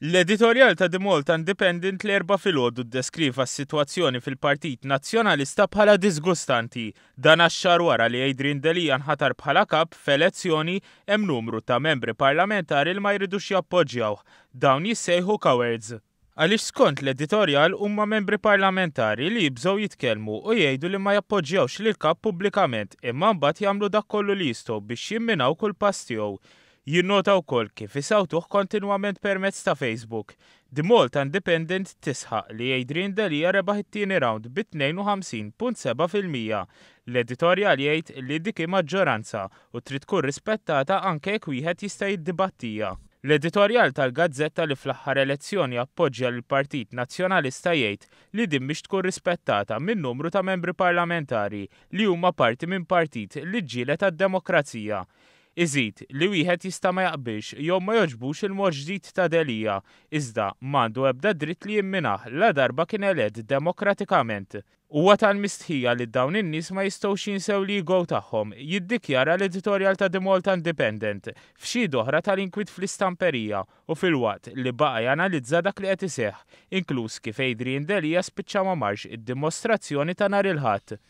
L-editorjal ta' The Malta Independent l-Erbgħa filgħodu ddeskriva s-sitwazzjoni fil-Partit Nazzjonalista bħala diżgustanti. Dan għax xahar wara li Adrian Delia nħatar bħala Kap f'elezzjoni, hemm numru ta' membri parlamentari li ma jridux jappoġġjawh. Dawn jissejħu cowards. Għaliex skont l-editorjal huma membri parlamentari li jibżgħu jitkellmu u jgħidu li ma jappoġġjawx lill-Kap pubblikament imma mbagħad jagħmlu dak kollu li jistgħu biex jimminaw kull pass tiegħu. Jinnota wkoll kif isawtuh kontinwament permezz ta' Facebook. The Malta Independent tisħaq li Adrian Delia rebaħ it-tieni rawnd bi 52.7%. L-editorjal jgħid li dik hi maġġoranza u trid tkun rispettata anke jekk wieħed jista' jiddibattiha. L-editorjal tal-gazzetta li fl-aħħar elezzjoni appoġġja lill-Partit Nazzjonalista jgħid li din mhix tkun rispettata minn numru ta' membri parlamentari li huma parti minn partit li ġġieled għad-demokrazija. Iżid li wieħed jista' ma jaqbilx jew ma jogħġbux il-mod ġdid ta' Delia, iżda m'għandu ebda dritt li jimminah ladarba kien elett demokratikament. Huwa tal-mistħija li dawn in-nies ma jistgħux jinsew l-ego tagħhom, jiddikjara l-editorjal ta' The Malta Independent, f'xhieda oħra tal-inkwiet fl-istamperija u filwaqt li baqa' janalizza dak li qed iseħħ, inkluż kif Adrian Delia spiċċa ma marx id-dimostrazzjoni ta' nhar il-Ħadd.